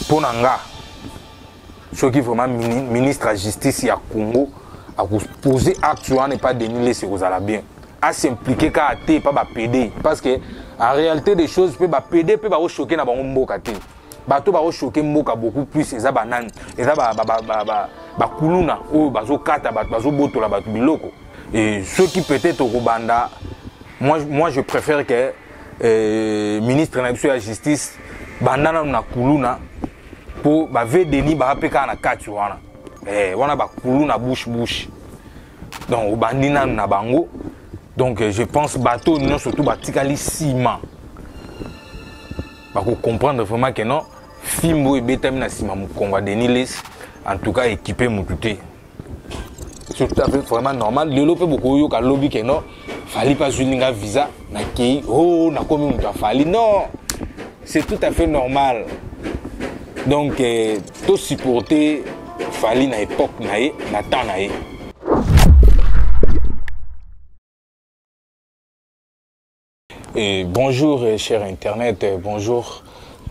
Mpo na nga, soki vraiment ministre ya justice ya Congo akopose acte wana epa Denis Lessie, ekozala bien as'impliquer kaka te epa bapd, parce que en réalité des choses mpe bapd mpe bakochoquer na bango mboka te. Bato bakochoquer mboka beaucoup plus eza banani? Eza bakuluna oyo bazokata bato, bazobotola bato biloko. Et soki peut-être okobanda, moi je préfère que ministre na biso ya justice banda nanu na kuluna, mpo bave Denis baa mpe kaka na kati wana, wana bakuluna bouche bouche. Donc obandi nanu na bango. Donc je pense bato nyonso tu batikali nsima bakocomprendre vraiment que non, fimbo ebetami na nsima mokongo ya Denis Lessie, en tout cas équipe motu te. C'est tout à fait vraiment normal. Lelo mpe bokoyoka lobi ke non, Fally mpe azwi nga visa, nakei, oh, nakomi moto afali. Non, c'est tout à fait normal. Donc tosupporter Fally na époque na ye, na temps na ye. Et bonjour, cher internet, bonjour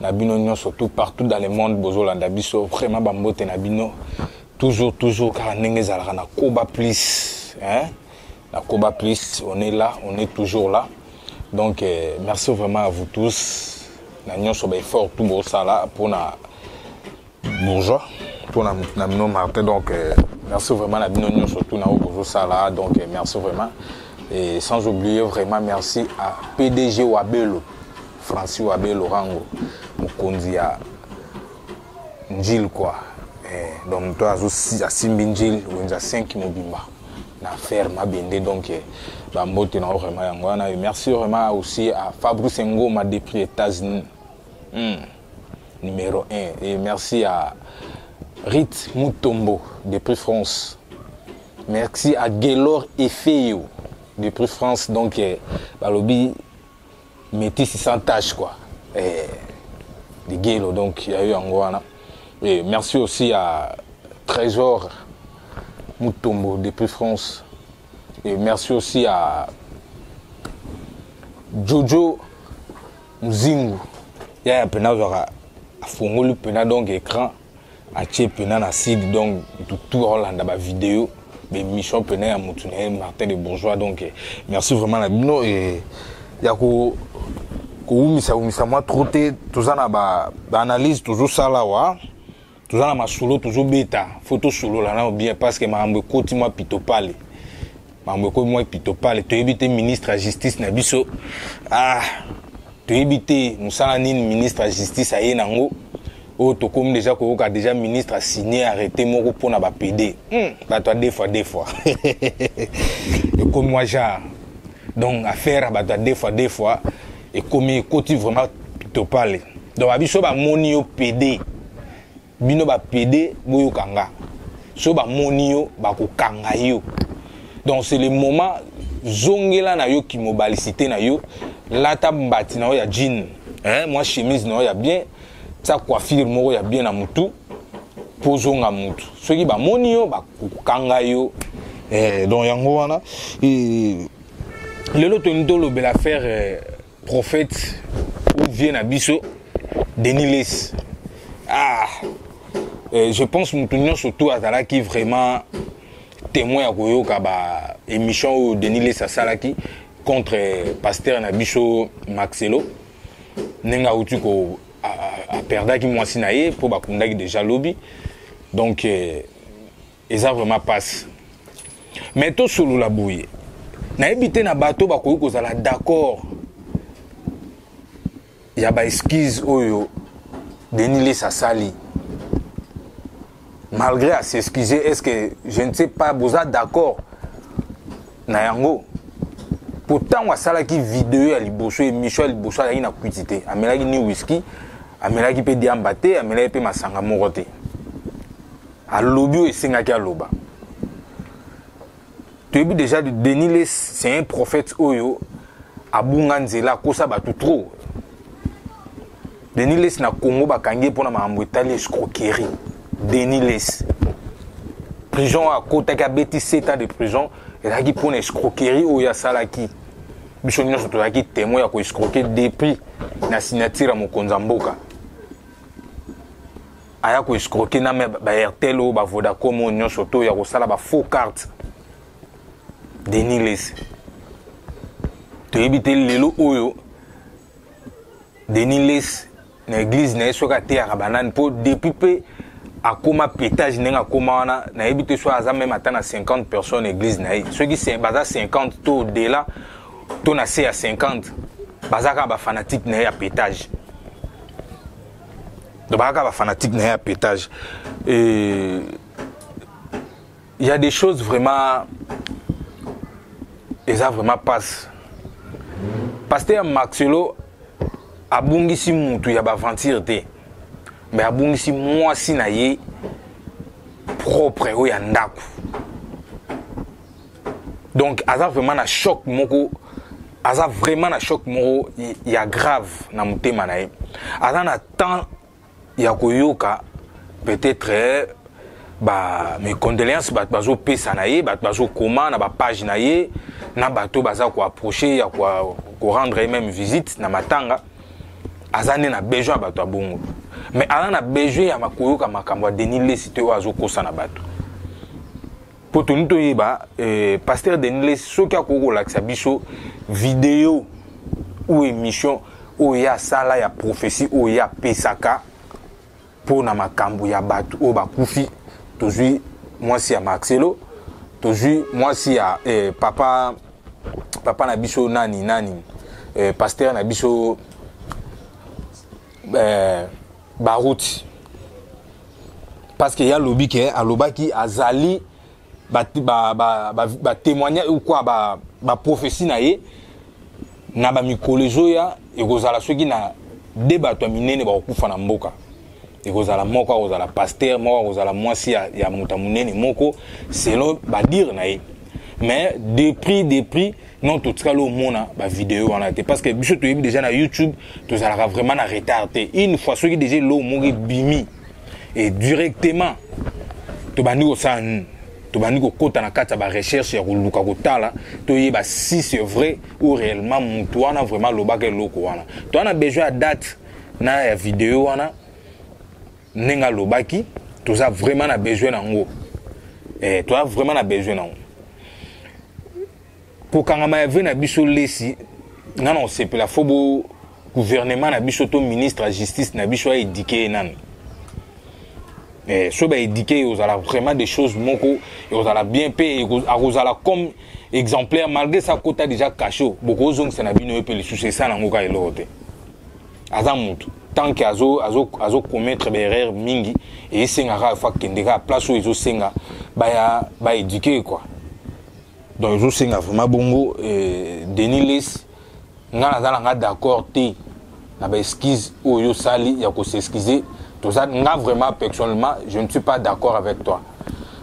na bino nyonso tout partout dans le monde bozolanda biso. Vraiment bambote na bino toujours toujours kaka ndenge ezalaka na Koba Plus, hein? Na Koba Plus, on est là, on est toujours là. Donc merci vraiment à vous tous na nyonso baeffort tout bosala mpona bourgeois, mpona na bino Martin. Donc merci vraiment na bino nyonso tout na oyo bozosala. Donc merci vraiment, et sans oublier vraiment merci à PDG Wabelo, Francis Wabelo Rango, mokonzi ya Njil quoi. Donc moto asimbi Njil wenza 5 mobimba na affaire mabende. Donc bambote na yo vraiment yango wana. Et merci vraiment aussi à Fabrice Ngoma depuis États-Unis, numéro 1. Et merci à Rit Mutombo depuis France. Merci à Gelor Efeyo depuis France. Donc balobi métis sans tache quoi. De Gelo, donc il y a eu yango wana. Et merci aussi à Trésor Mutombo depuis France. Et merci aussi à Jojo Muzingu. Ya mpena azwaka afongoli mpena donc écran, atie mpena na site, donc tutu aolanda bavideo, baémission mpena ya motu na ye Martin de Bourgeois. Donc merci vraiment na bino. E ya ko kowumisa wumisa mwa trop te, toza na baanalyse tozosala wa, toza na masolo tozobeta. Faut tosolola nano bien parce que makambo ekoti mwa pitopale, makambo ekomi mwa pitopale. Toyebi te ministre ya justice na biso, ah, toyebi te mosala nini ministre ya justice aye nango oyo. Tokomi déjà koyoka déjà ministre asigné arrêté moko mpona bapd, bato ya deux fois deux fois. Ekomi mwa genre, donc affaire ya bato ya deux fois deux fois ekomi ekoti vraiment pitopale. Donc babiso bamoni yo pd, bino bapd boyoka nga, so bamoni yo bakokanga yo. Donc c'est le moment, zongela na yo kimobalicité na yo, lata mbati na yo ya jean, hein, mwa chemise na yo ya bien, tia coiffure moko ya bien na mutu mpo ozonga mutu. Soki bamoni yo bakokanga yo. Donc yango wana. Lelo tolingi tolobela affaire prophète ou vieux na biso Denis Lessie. Ah, je pense mutu nyonso tu azalaki vraiment témoin ya koyoka ba émission oyo Denis Lessie asalaki contre pasteur na biso Maxelo, ndenge auti ko aperdaki mwasi na ye mpo bakundaki déjà lobi. Donc eza vraiment passe. Mais tosolola boye, nayebi te na bato bakoki kozala d'accord ya baexcuse oyo Denis Lessie asali malgré à s'excuser. Est ce que, je ne sais pas, boza d'accord na yango? Po ntango asalaki video ya liboso, émission ya liboso, azalaki na kwiti te, amelaki ni whisky, amelaki mpe diamba te, amelaki mpe masanga moko te. Alobi oyo esengaki aloba. Toyebi déjà Denis Lessie, c'est un prophète oyo abunga nzela, akosa bato trop. Denis Lessie na Congo bakangi ye mpona makambo etali escroquerie. Denis Lessie, prison oyo akotaki, abeti 7 ans de prison, ezalaki mpona escroquerie oyo asalaki. Biso nyonso tozalaki témoin ya koescroquer depuis na signature ya mokonzi ya mboka. Aya ko escroquer na ba Airtel oyo ba Vodacom oyo nyonso to ya kosala ba faux carte. Denis Lessi. Toyebi te lelo oyo Denis Lessi na église na ye soki ateyaka banani mpo depuis mpe akoma petage ndenge akoma wana nayebi te soki aza meme ata na 50 personnes église na ye soki baza 50 to au-delà to na se ya 50 baza kaka bafanatique na ye ya petage donc baza kaka bafanatique na ye ya petage. Et il y a des choses vraiment, eza vraiment passe. Pasteur Marcelo abungisi mutu ya baventure te, mais abungisi mwasi na ye propre oyo ya ndako. Donc aza vraiment na choc moko, aza vraiment na choc moko ya grave na motema na ye. Aza na temps ya koyoka peut-être ba mes condoléances bato bazopesa na ye, bato bazokoma na bapage na ye, na bato baza koapproche ya korendre ye même visite na matanga. Aza nde na besoin ya bato ya bongo, mais aza na besoin ya koyoka makambo ya Denis Lessi te oyo azokosa na bato. Mpo toni toyeba pasteur Denis Lessi soki akoki kolakisa biso video ou émission oyo ye asala ya prophétie oyo ye apesaka mpo na makambo ya bato oyo bakufi. Tozwi mwasi ya Marcelo, tozwi mwasi ya papa na biso nani nani, pasteur na biso Baruti, parce que ya lobi ke alobaki azali ba témoignage ou quoi, ba prophétie na ye na ba mikolo ezoya ekozala soki na de bato ya minene bakokufa na mboka, ekozala moko akozala pasteur, moko akozala mwasi ya moto ya monene moko, selon badire na ye. Mais depuis non, totikali omona bavideo wana te, parce que biso toyebi déjà na YouTube tozalaka vraiment na retard te. Une fois soki déjà eloko moko ebimi et directement tobandi kosala nini, tobandi kokɔta na kati ya barecherche ya koluka kotala, toyeba si c'est vrai ou réellement motu wana vraiment alobaka eloko wana. Toza na besoin ya date na ya video wana ndenge alobaki. Toza vraiment na besoin nango, toza vraiment na besoin nango. Kokangama ya ve na biso Lesi, nga na kosepela fo bo gouvernement na biso to ministre ya justice na biso aéduquer ye nanu. So baéduquer ye, ozala vraiment des choses moko ekozala bien mpe akozala comme exemplaire. Malgré ça kota déjà cachot, bokozongisa na bino ye mpe lisusu esala yango kaka eloko te. Aza mutu, tant que azo commettre baerreur mingi, esengaka fo akende kaka place oyo ezosenga baya baéduquer quoi. Donc ezosenga vraiment bongo. Denis Lessi, nga naza na nga d'accord te na baexcuse oyo osali ya kos'excuser. Toza nga vraiment, personnellement, je ne suis pas d'accord avec toi.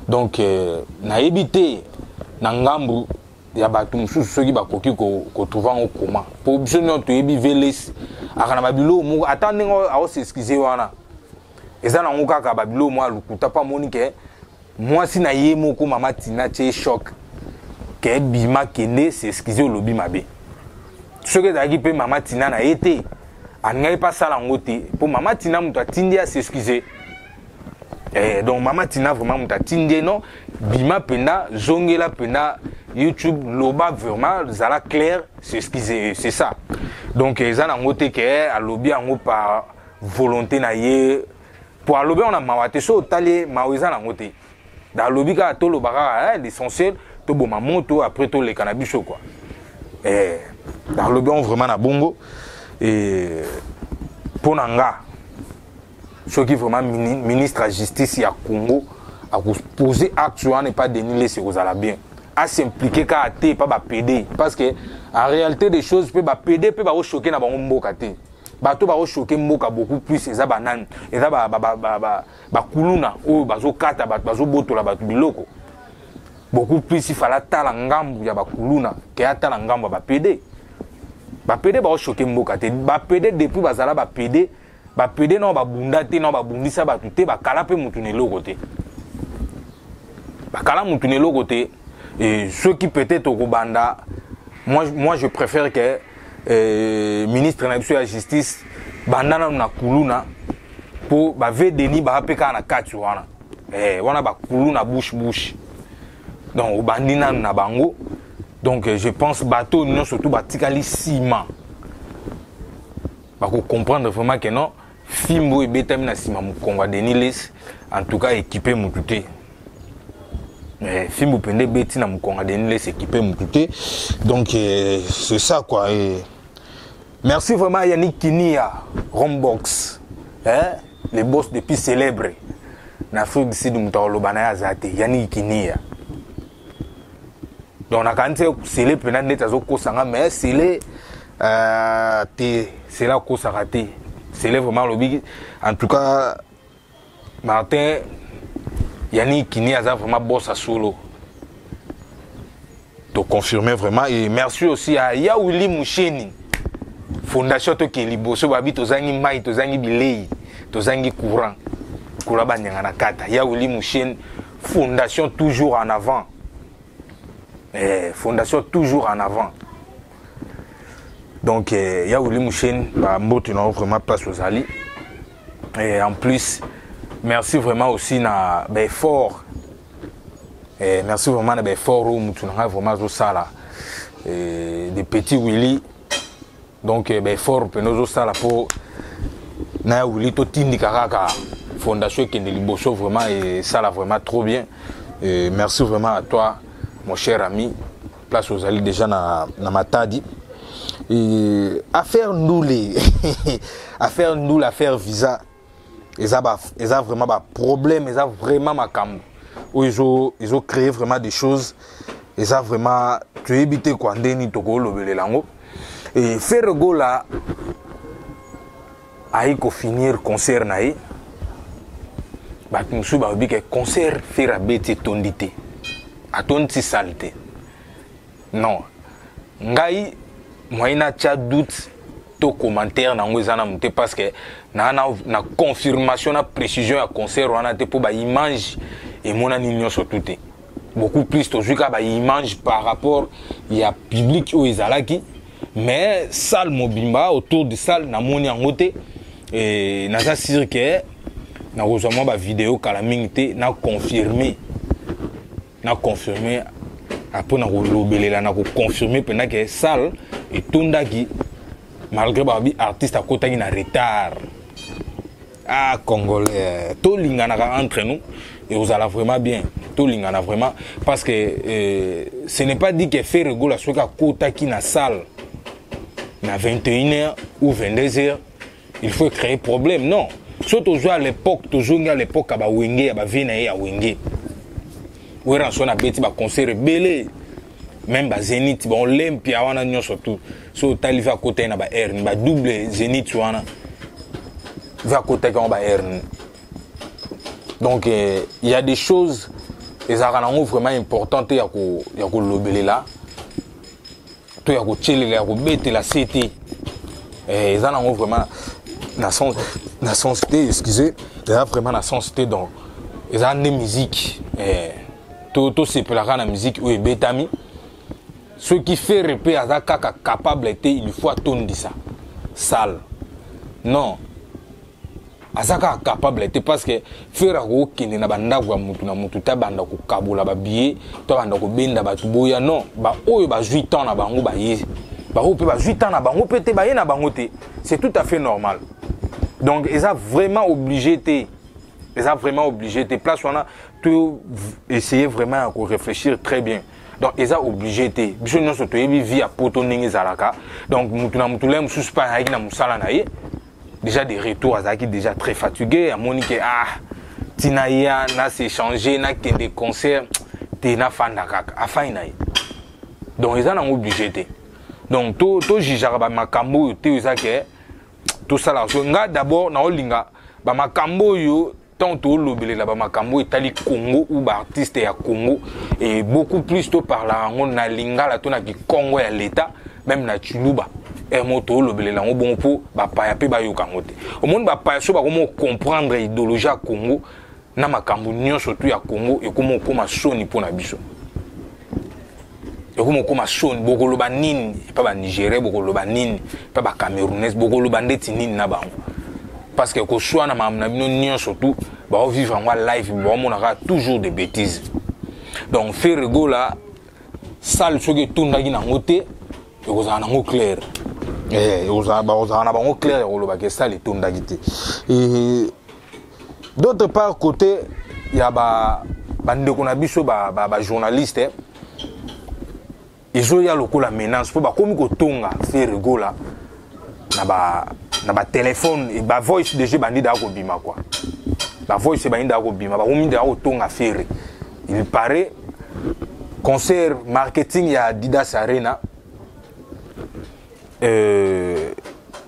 Donc nayebi te na ngambu ya bato mosusu soki bakoki kotrouver yango comment, po biso nyonso toyebi velesi aka na babiloko moko. Ata ndenge aos'excuser wana, eza nango kaka babiloko moko ya lokuta, mpo amoni ke mwasi na ye moko mama Tina tie choc ke bima kende s'excuser, olobi mabe. Soki ezalaki mpe mama Tina na ye te, alingaki mpe asala yango te, mpo mama Tina moto atindi as'excuser. Donc mama Tina vraiment moto atindi ye non, bima mpenza, zongela mpenza YouTube, loba vraiment, zala clair, s'excuser, c'est ça. Donc eza nango te ke alobi yango par volonté na ye, po alobi yango na mawa te. So otali ye, mawa eza nango te. Alobi kaka toloba kaka l'essentiel, toboma moto, après toleka na biso quoi. Alobi yango vraiment na bongo. Mpo na nga, soki vraiment ministre ya justice ya Congo akopose acte wana epa Denis Lesi, ekozala bien as'impliquer kaka te epa bapd, parce que en réalité des choses mpe bapd mpe bakochoquer na bango mboka te. Bato bakochoquer mboka beaucoup plus eza banani? Eza bakuluna oyo bazokata bato, bazobotola bato biloko beaucoup plus. Ifala atala ngambu ya bakuluna ke atala ngambu ya bapd. Bapd bakochoquer mboka te. Bapd depuis bazala bapd, bapd nao babunda te, nao babundisa bato te, bakala mpe mutu na eloko te, bakala mutu na eloko te. Et soki peut-être okobanda, moi je préfère que ministre na biso ya justice banda nanu na kuluna. Mpo ba Denis baa mpe kaka na kati wana, wana bakulu na bouche bouche. Donc obandi nanu na bango. Donc je pense bato nyonso tu batikali nsima bakocomprendre vraiment que non, fimbo ebetami na nsima mokongo ya Denis Lessie, en tout cas équipe motu te. Fimbo mpenza ebeti na mokongo ya Denis Lessie, équipe motu te. Donc c'est ça quoi. Et merci vraiment Yannick Kinia Rombox, hein? Le boss depuis célèbre na Afrique du Sud, moto akoloba na ye aza te, Yannick Kinia. Donc nakanisi sele mpenza neti azokosanga, mais sele te, sele akosaka te. Sele vraiment alobi, en tout cas Martin, Yannick Kini aza vraiment boss à solo, toconfirmer vraiment. Et merci aussi à Yawili Musheni, fondation toke liboso. Babi tozangi mai, tozangi bilei, tozangi courant, kula banyanga na kata. Yawili Musheni, fondation toujours en avant, fondation toujours en avant. Donc Yawili Musheni, bambote na vraiment place ozali. Et en plus merci vraiment aussi na baeffort, merci vraiment na baeffort oyo mutu na ngai vraiment azosala, de petit Willy. Donc baeffort mpena ozosala mpo na ya Willy, totindika kaka fondation ekende liboso, vraiment esala vraiment trop bien. Et merci vraiment à toi, mon cher ami, place ozali déjà na Matadi. Et affaire ndule, affaire ndule, affaire visa, eza vraiment baproblème, eza vraiment makambo oyo ezocréer vraiment des choses. Eza vraiment toyebi te kwa ndeni tokolobelela yango. E Ferre Gola ayi kofinir concert na ye, bato mosusu balobi ke concert Ferre abeti etondi te, atondi ti salle te. Non, ngai moyen natya doute to commentaire nango eza nanu te, parce que na confirmation, na précision ya concert wana te, mpo baimage emonani nyonso tu te. Beaucoup plus tozwi kaka baimage par rapport ya public oyo ezalaki, mais salle mobimba, autour de salle, namoni yango te. E naza sûr ke nakozwa mwa bavideo kala mingi te, na confirme, na confirme mpo na kolobelela, na koconfirme mpenza ke salle etondaki, malgré babi artiste akotaki na retard. Ah congolais, tolinganaka entre nous et ozala vraiment bien, tolingana vraiment, parce que ce n'est pas dit que Ferre Gola soki akotaki na salle na 21h ou 22h, il faut créer problème. Non, so tozwi à l'époque, tozongi à l'époque ya bawenge, ya bavie na ye ya Wenge, Werrason abeti baconcert ebele, même bazénith, baolympia wana nyonso tu. So otali ve akotaki na ba-r badouble zénith wana, ve akotaki yango ba-r. Donc il y a des choses ezalaka nango vraiment important te ya kolobelela to ya kotielela, ya kobetela se te. Eza nango vraiment na sens te, excusez, eza vraiment na sens te. Donc eza nde musique, tosepelaka na musique oyo ebetami. Soki Ferre mpe aza kaka capable te, il faut atondisa salle, non, aza kaka capable te, parce que Ferre akokende na bandako ya mutu na mutu te, abanda kokabola babillet to abanda kobenda bato boya. Non, baoyo bazwi temps na bango baye, baoyo mpe bazwi temps na bango mpe te baye na bango te, c'est tout à fait normal. Donc eza vraiment obligé te, eza vraiment obligé te. Place wana to essayer vraiment ya koréfléchir très bien. Donc eza obligé te. Biso nyonso toyebi vie ya poto ndenge ezalaka. Donc mutu na mutu, le mosusu mpe azalaki na mosala na ye déjà, de retour azalaki déjà très fatigué, amoni ke ah, ntina ya na s'échanger, nakende concert te, nafanda kaka, afai na ye. Donc eza nango obligé te. Donc tojugeaka bamakambo oyo te, eza ke tosalaka. So nga d'abord naolinga bamakambo oyo, ntango tolobelela bamakambo etali Congo ou baartiste ya Congo, et beaucoup plus toparlaka yango na lingala to na kikongo ya leta, même na tshiluba mo tolobelela yango bongo, mpo bapaya mpe bayoka yango te. Omoni, bapaya so bakoma comprendre idéologie ya Congo na makambo nyonso tu ya Congo, ekoma okóma soni mpo na biso, ekoma okóma soni. Bokoloba nini epa banigérien? Bokoloba nini epa bacamerounaise? Bokoloba ndeti nini na bango? Parce que koswana makambo na bino nyonso tout baovivre yango live, baomonaka toujours des bêtises. Donc Ferre Gola, salle soki etondaki nango te, ekozala nango clair, bakozala na bango clair ya kolobaka esale etondaki te. Et d'autre part, côté ya bandeko na biso bajournaliste, ezoya lokola menace mpo bakomi kotonga Ferre Gola na batelefone, bavoice déjà ebandi daa kobima quoi. Bavoice ebandi daa kobima, bakomi daa kotonga Ferre. Il paraît concert marketing ya Adidas Arena,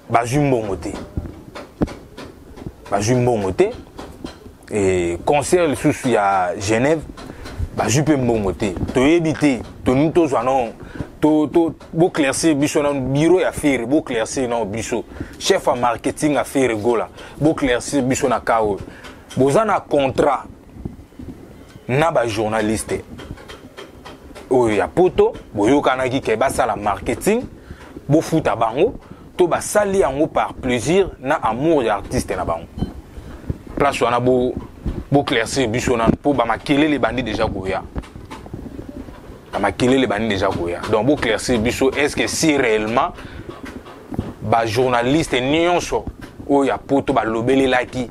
bazwi mbongo te, bazwi mbongo te. E concert lisusu ya Genève, bazwi mpe mbongo te. Toyebi te, toningi tozwa no to, to boéclaircir biso nano, bureau ya Ferre, boéclaircir nano biso, chef ya marketing ya Ferre Gola, boéclaircir biso na ka oyo. Boza na contrat na bajournaliste oyo ya Poto, boyokanaki ke basala marketing, bofuta bango, to basali yango par plaisir na amour ya artiste na bango? Place wana boéclaircir biso nano, mpo bamakelele ebandi déjà koya, bamakelele ebandi déjà koya. Donc boéclaircir biso, est ce que si réellement bajournaliste nyonso oyo ya Poto balobelelaki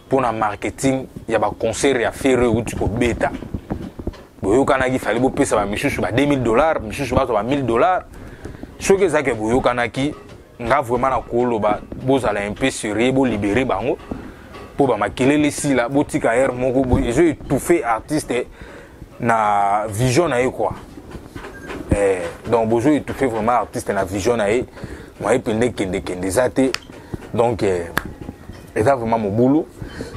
mpona marketing ya baconcert ya Ferre euti kobeta, boyokanaki fali bopesa bamisusu ba 2000 $, misusu bazwa ba 1000 $? Soki ezalaki boyokanaki, nga vraiment na koloba bozala un peu sérieux, bolibérer bango mpo bamakelele esila. Botika aire moko ezo étouffe artiste na vision na ye quoi. Donc bozo étouffe vraiment artiste na vision na ye, moye mpenza ekendekende eza te. Donc eza vraiment mobulu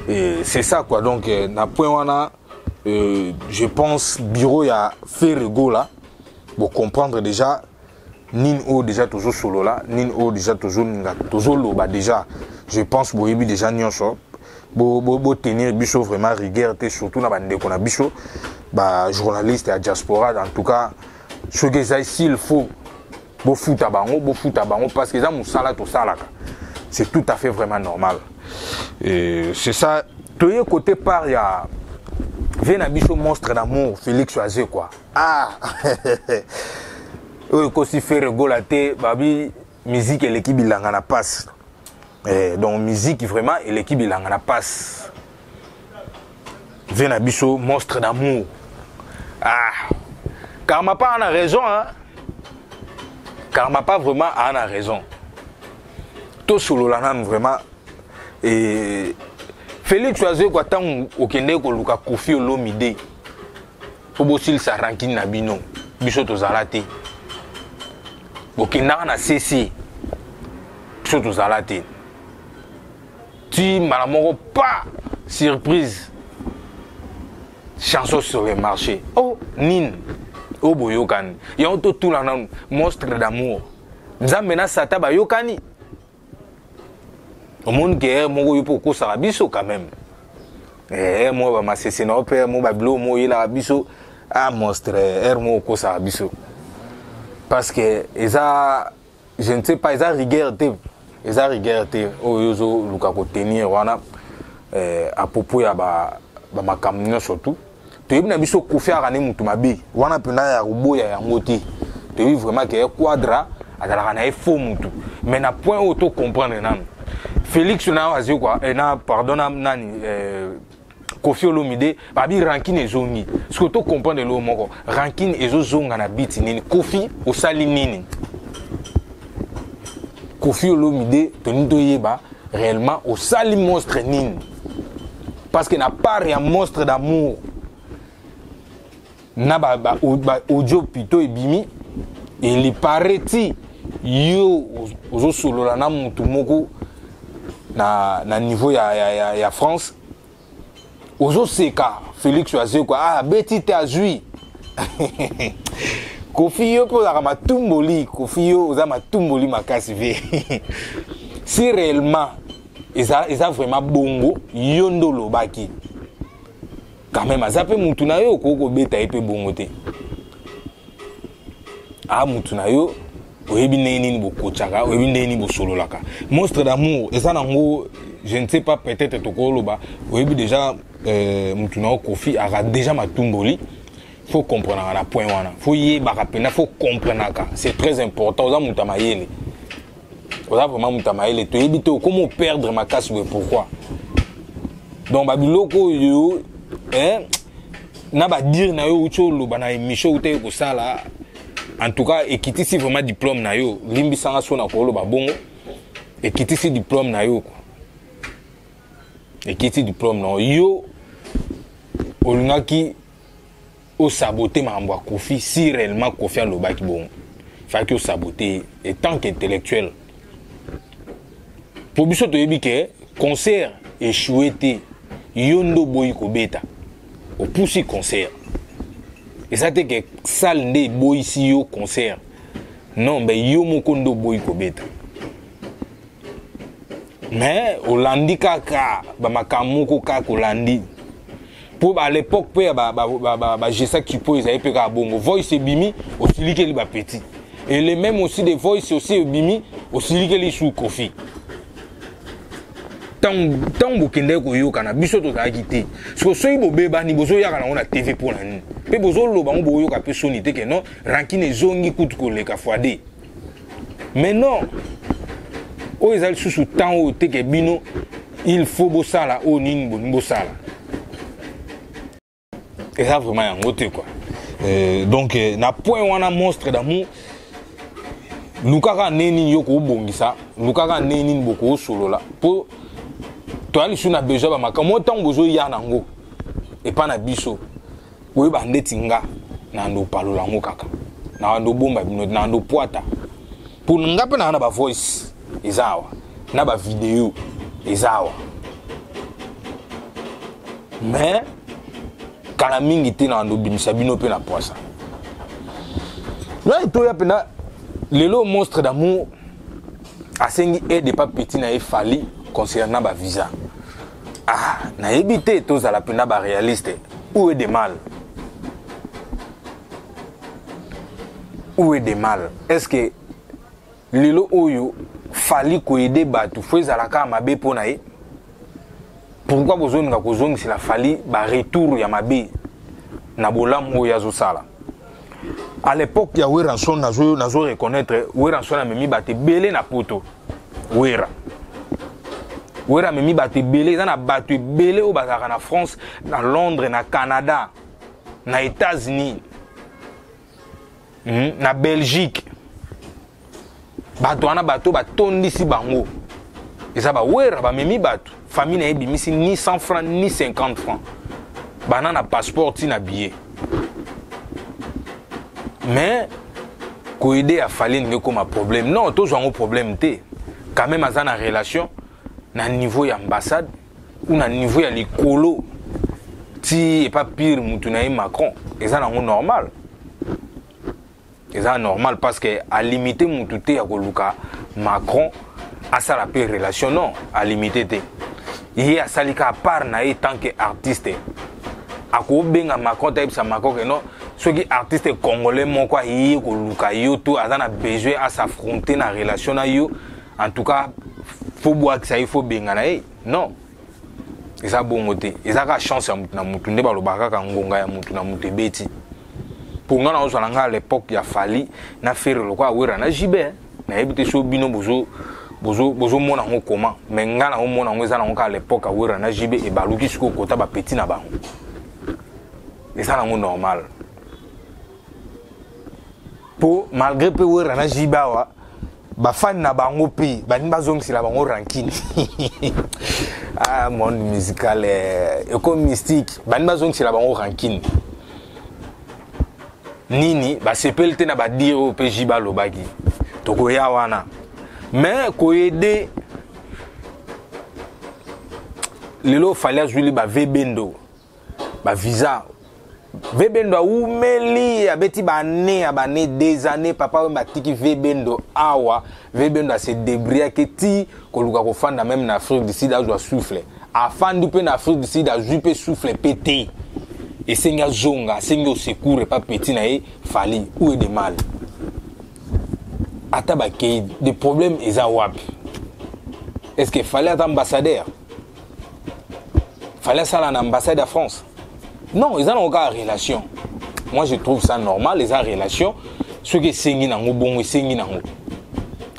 et c'est ça quoi. Donc na point wana, je pense bureau ya Ferre Gola bocomprendre déjà nini oyo déjà tozosolola, nini oyo déjà tozolinga tozoloba déjà. Je pense boyebi déjà nyonso. Botenir biso vraiment rigueur te, surtout na bandeko na biso bajournaliste ya diaspora. En tout cas, soki eza s'il faut bofuta bango, bofuta bango, parce que eza mosala tosalaka, c'est tout à fait vraiment normal. Et c'est ça. Toye côté part ya vieux na biso Monstre d'Amour, Félix Wazekwa. Ah, oyo ekosi Ferre Gola te, babi musique eleki bilanga na passe. Donc musique vraiment eleki bilanga na passe. Vieux na biso Monstre d'Amour, ah, Karmapa ana raison, hein? Karmapa vraiment ana raison. Tosolola nanu vraiment. E Félix Wazekwa, ntango okende koluka Koffi Olomide mpo bosilisa rancune na bino, biso tozala te. Bokendaka na cc, biso tozala te. Ti mbala moko pa surprise, chanson sur le marché. Oh, nini oyo boyokani yango? Totula nanu Monstre d'Amour, Nzambe na Sata bayokani. Omoni ke ere moko yo mpo okosaka biso quand même, ere moko bamasese na yo mpe ere moko babiloko moko oyelaka biso. Ah, monstre, ere moko okosaka biso, parce que eza, je ne sais pas, eza rigueur te, eza rigueur te oyo ozoluka kotenir wana à propos ya bamakambo nyonso tu. Toyebi na biso Koffi aka nde mutu mabe wana mpenza ya koboya yango te. Toyebi vraiment ke Quadra azalaka na ye faux mutu, mais na point oyo tocomprendre nanu, Félix na azwi kwa na pardon na nani, Koffi Olomide, babi rancune ezongi. Soki tocomprendre eloko moko, rancune ezozonga na biti nini? Koffi osali nini? Koffi Olomide, toningi toyeba réellement osali monstre nini, parce que na part ya Monstre d'Amour na ba audio plutôt ebimi, il paraît ti yo ozosolola na mutu moko na niveau ya France, ozoseka Félix Wazekwa. Ah, abeti te, azwi Koffi. Yo mpe ozalaka matumboli. Koffi, yo oza matumboli makasi ve. Si réellement eza vraiment bongo, yo nde olobaki quand même, aza mpe mutu na yo, okoki kobeta ye mpe bongo te. A mutu na yo, oyebi ndenge nini bokotaka, oyebi ndenge nini bosololaka. Monstre d'Amour, eza nango Je ne sais pas, peut-être tokoloba oyebi déjà mutu na yo Kofi aka déjà matumboli. Faut comprendre na point wana, faut yebaka mpena, faut comprenaka, c'est très important. Oza mutu ya mayele, oza vraiment mutu ya mayele. Toyebi te okoma operdre makasi boye pourquoi. Donc babiloko oyo, eh, na badire na yo outi oloba na émission outaki kosala, en tout cas ekitisi vraiment diplôme na yo. Limbisanga so na koloba bongo, ekitisi diplôme na yo, ekiti diplôme na yo. Olingaki osabote makambo ya Kofi. Si réellement Kofi alobaki bongo, faki osabote en tant qu'intellectuel, po biso toyebi ke concert échoué te. Yo nde oboyi kobeta, opusi concert. Eza te ke salle nde eboyisi yo concert, non, mais yo moko nde oboyi kobeta. Mais olandi kaka bamakambo moko kaka olandi, mpo à l'époque mpe ya bagesa kipo ezali mpe kaka bongo. Voice ebimi, osilikeli bapetits, et le même aussi de voice aussi ebimi, osilikeli su Kofi. Ntango bokendaki koyokana, biso tozalaki te. Siko soki bobebani, bozoyaka nango na TV mpo na nini? Mpe bozoloba ngo, boyoka mpe soni te ke non, rancune ezongi kutu koleka fois deux. Mais non, oyo eza lisusu temps oyo te ke bino il faut bosala oyo nini bolingi bosala. Eza vraiment yango te, quoi. Donc na point wana, Monstre d'Amour, lukaka nde nini yo koobongisa, lukaka nde nini bokoosolola, mpo toya lisusu na besoin bamakambo mo. Ntango bozoya nango epa na biso, oyeba ndeti nga na ndo opalola yango kaka, na ndo obomba bino, na ndo pwata, mpo nga mpe naa na bavoice eza awa, na bavideo eza awa. Mais kala mingi te na ndo obimisa bino mpe na poisa ngai. Toya mpena lelo, Monstre d'Amour asengi aide epa petit na ye Fally concernant bavisa. Ah, nayebi te, tozala mpena baréaliste. Où est de mal? Où est de mal? Est ce que lelo oyo Fally koaider bato fo ezala kaka mabe mpo na ye? Pourquoi bozolinga kozongisela Fally baretour ya mabe na bolamu oyo azosala? À l'époque ya Werrason, nazo reconnaître, Werrason amemi bato ebele na Poto. Wera, Wera amemi bato ebele. Eza na bato ebele oyo bazalaka na France, na Londres, na Canada, na États-Unis, na Belgique. Bato wana, bato batondisi bango eza bawera. Bamemi bato, famille na ye ebimisi ni 100 francs ni 50 francs, bana na passeport ti na billet. Mais koaider ya Fally ndenge ekóma problème, non, tozwa yango problème te. Quand même aza na relation na niveau ya ambassade ou na niveau ya likolo ti epa pire mutu na ye Macron. Eza nango normal, eza normal, parce que alimite mutu te ya koluka Macron asala mpe relation. Non, alimite te. Ye asali kaka part na ye tant que artiste. Akobenga Macron, tayebisa Macron ke non, soki artiste congolais moko aye koluka yo to aza na besoin as'affronter na relation na yo, en tout cas fo bwakisa ye, fo benga na ye. Non, eza bongo te. Eza kaka chance ya mutu na mutu nde balobaka kaka ngonga ya mutu na mutu ebeti. Mpo nga nazozwa na nga à l'époque ya Fally na Ferre lokola Wera na JB. Nayebi te so bino bozomona yango comment, mais nga naomona yango eza nango kaka l'époque ya Wera na JB. Ebaluki sikoyo kota bapetits na bango, eza nango normal, mpo malgré mpe Wera na JB awa, bafani na bango mpe balingi bazongisela bango rancune. Ah, monde musical eko mystique. Balingi bazongisela bango rancune nini? Basepeli te na badire oyo mpe JB alobaki. Tokoya wana. Mais koaider lelo, Fally azwili ba vbendo bavisa. Vbendo awumeli, abeti bane ya bane, des années. Papa oyo batiki Vbendo awa, Vbendo ase débrouillaki ti koluka kofanda même na Afrique du Sud, azwa souffle. Afandi mpe na Afrique du Sud, azwi mpe souffle mpe te. Esengi azonga, asengi au secours epa petit na ye Fally. Où est de mal? Ata bakei, de problème eza wapi? Est ce que Fally aza ambassadeur? Fally asala na ambassade ya France? Non, eza nango kaka relation. Moi je trouve ça normal, eza relation. Soki esengi nango bongo, esengi nango.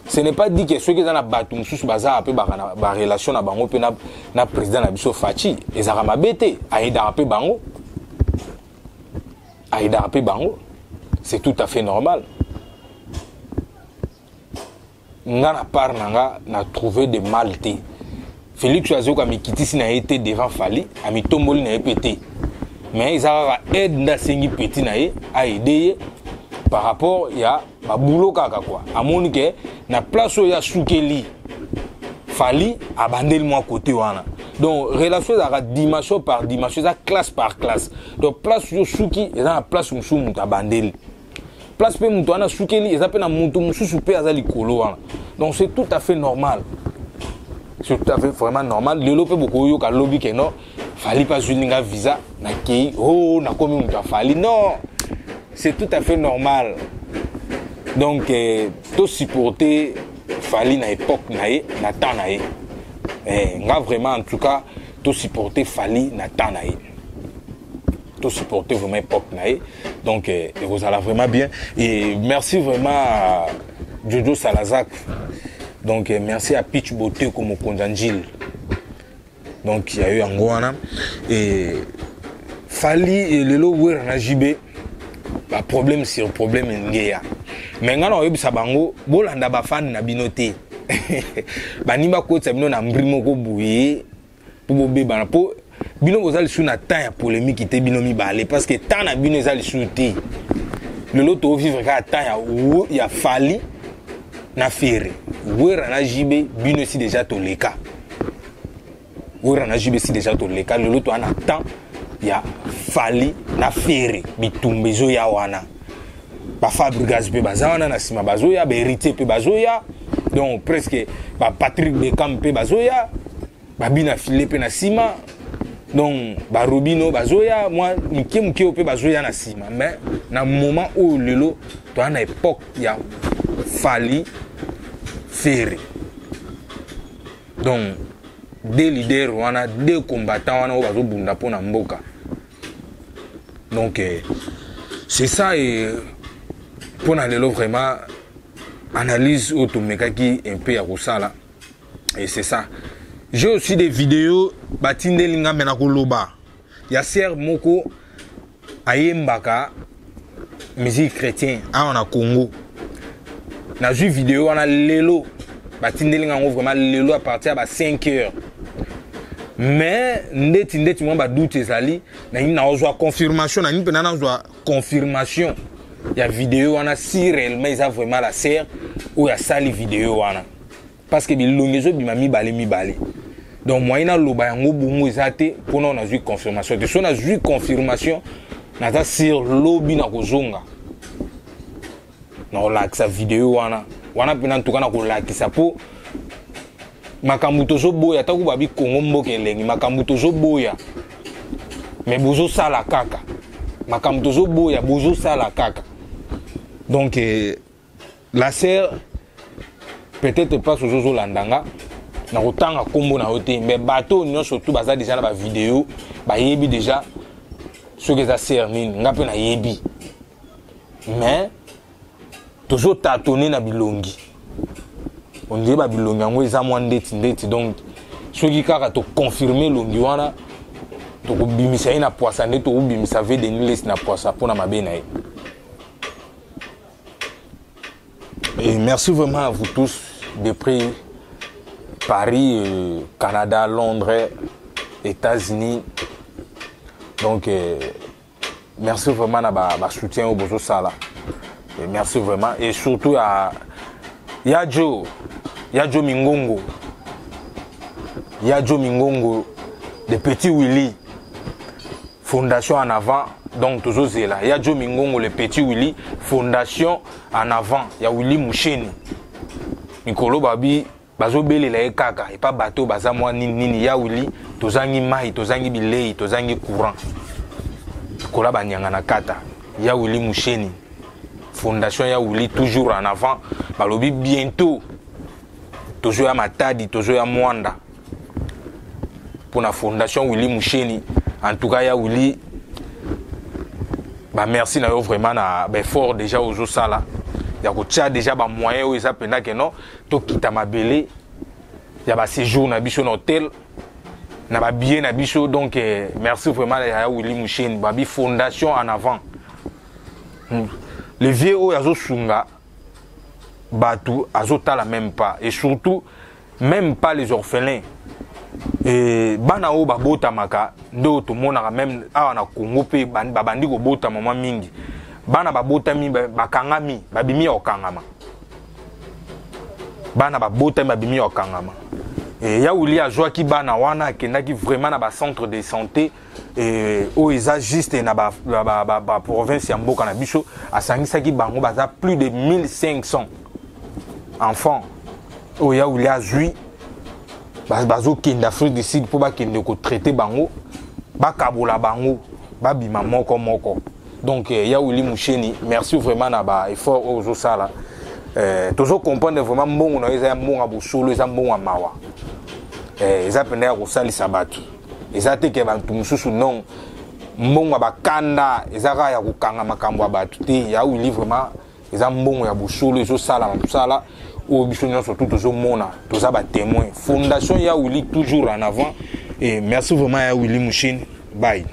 Ce n'est pas dit que soki eza na bato mosusu baza mpe ba relation na bango mpe na président na biso Fatshi, ezalaka mabe te, ayedaka mpe bango. Ayedaka mpe bango. C'est tout à fait normal. Nga na part na nga na trouver de mal te. Félix azoka mikitisi na ye te devant Fally, amitomboli na ye pe te. Mais eza kaka aide nde asengi petit na ye, a aider ye par rapport ya ba boulot kaka quoi. Amoni ke na place oyo asukeli Fally abandeli mwa côté wana. Donc relation ezalaka dimension par dimension, eza classe par classe. Donc place oyo suki eza na place mosusu moto abandeli. Place pe moto wana sukeli eza pe na moto mosusu pe aza likolo wana. Donc c'est tout à fait normal. C'est tout à fait vraiment normal. Lelo pe bokoyoka lobi ke non, Fally pa azwi nga visa na kei, oh nakomi moto ya Fally. Non, c'est tout à fait normal. Donc to supporter Fally na époque na ye, na temps na ye. Nga vraiment en tout cas to supporter Fally na temps na ye. To supporter vraiment époque na ye. Donc ekozala vraiment bien. Et merci vraiment à Jojo Salazar. Donc merci à Pitch Beauté comme Konzanjil. Donc il y a eu Angwana et Fally et lelo Wera na JB ba problème sur problème ngeya. Mais nga na oyebisa bango bolanda ba fan na bino te. Ba nimba kotsa bino na mbri moko boye po bobebana po bino boza lisusu na temps ya polémique te bino mibale parce que temps na bino eza lisusu te. Lelo to vivre kaka temps ya Fally na Ferre. Wera na JB bino si déjà toleka. Wera na JB si déjà toleka. Lelo to na temps ya Fally na Ferre bitumba ezoya wana. Ba Fabregas pe baza wana na sima bazoya, ba Héritier pe bazoya. Donc presque ba Patrick Beckham pe bazoya, ba Bina Filé pe na sima. Donc ba Robino bazoya, moi mike mike pe bazoya na sima. Mais na moment oyo lelo to na époque ya Fally Ferre. Donc deux leaders wana, deux combattants wana oyo bazobunda mpo na mboka. Donc c'est ça. Et pour na lelo vraiment analyse oyo tomekaki un peu ya kosala. Et c'est ça. J'ai aussi des vidéos batindeli nga me na koloba ya sœur moko ayembaka musique chrétien awa na Congo. Nazwi vidéo wana lelo batindeli nga yango vraiment lelo à partir ya ba 5 heures. Mais ndeti ndeti mwa ba doute ezali, nangi nazwa confirmation, nangi mpe nazwa confirmation ya vidéo wana si réellement eza vraiment la sœur oyo asali vidéo wana. Parce que bilongi ezobima mibale mibale. Donc moyen naloba yango bongo eza te mpona nazwi confirmation te. So nazwi confirmation, naza sur lobi na kozonga. Na kolakisa vidéo wana. Wana mpe na ntuka na kolakisa po makambo tozoboya, ata kuba bi Congo mboka elengi, makambo tozoboya mais bozosala kaka. Makambo tozoboya bozosala kaka. Donc la sœur peut-être pas ozozolanda nga na kotanga kombo na yo te, mais bato nyonso tout baza déjà na ba vidéo, bayebi déjà soki eza sœur nini, nga mpe nayebi. Mais tozotatone na bilongi, on dirait ba bilongi yango eza mwa ndeti ndeti. Donc soki kaka toconfirme elongi wana, tokobimisa ye na poisa nde tokobimisa ve Denis Lessie na poisa mpona mabe na ye. Et merci vraiment à vous tous depuis Paris, Canada, Londres, États-Unis. Donc merci vraiment à ba soutien au Bozo Sala. Et merci vraiment. Et surtout à Yajo, Yajo Mingongo. Yajo Mingongo de Petit Willy. Fondation en avant. Donc toujours zela. Yajo Mingongo le Petit Willy, Fondation en avant. Ya Willy Moucheni. Mikolo babi bazobelela ye kaka et pas bateau baza mwa nini nini. Ya Willy tozangi mai, tozangi bilei, tozangi courant. Kola banyanga na kata. Ya Willy Moucheni. Fondation Ya Willy toujours en avant. Balobi bientôt. Tozoya Matadi, tozoya Mwanda mpona Fondation Willy Musheni. En tout cas, ya Willy, bamerci na yo vraiment na baeffort déjà ozosala ya kotia déjà bamoyen oyo eza mpenza ke non, tokita mabele ya baséjour na biso na hotel, na babillet na biso. Donc merci vraiment ya Willy Musheni. Babi fondation en avant. Le vieux oyo azosunga bato, azotala même pas, et surtout même pas les orphelins e bana oyo babotamaka nde oyo tomonaka même awa na Congo mpe babandi kobotama mwa mingi. Bana babotami, bakangami, babimi ya kokangama. Bana babotami, babimi ya kokangama. E ya Willy azwaki bana wana, akendaki vraiment na bacentre de santé oyo eza juste na baprovince ba, ba, ba ya mboka na biso. Asangisaki bango, baza plus de 1500 enfants oyo ya Willy azwi, bazokende Afrique du Sud mpo bakende kotraite bango, bakabola bango, babima moko moko. Donc ya Willy Musheni, merci vraiment na baeffort oyo ozosala. Tozocomprendre vraiment mbongo na yo eza ya mbongo ya bosolo, eza mbongo ya mawa, eza mpenza ya kosalisa bato. Eza te ke bato mosusu, non, mbongo ya bakanda eza kaka ya kokanga makambo ya bato te. Ya Willy vraiment eza mbongo ya bosolo, ezosalama mosala oyo biso nyonso tu tozomona, toza batémoin. Fondation ya Willy, toujours en avant, et merci vraiment ya Willy Musheni. Bye.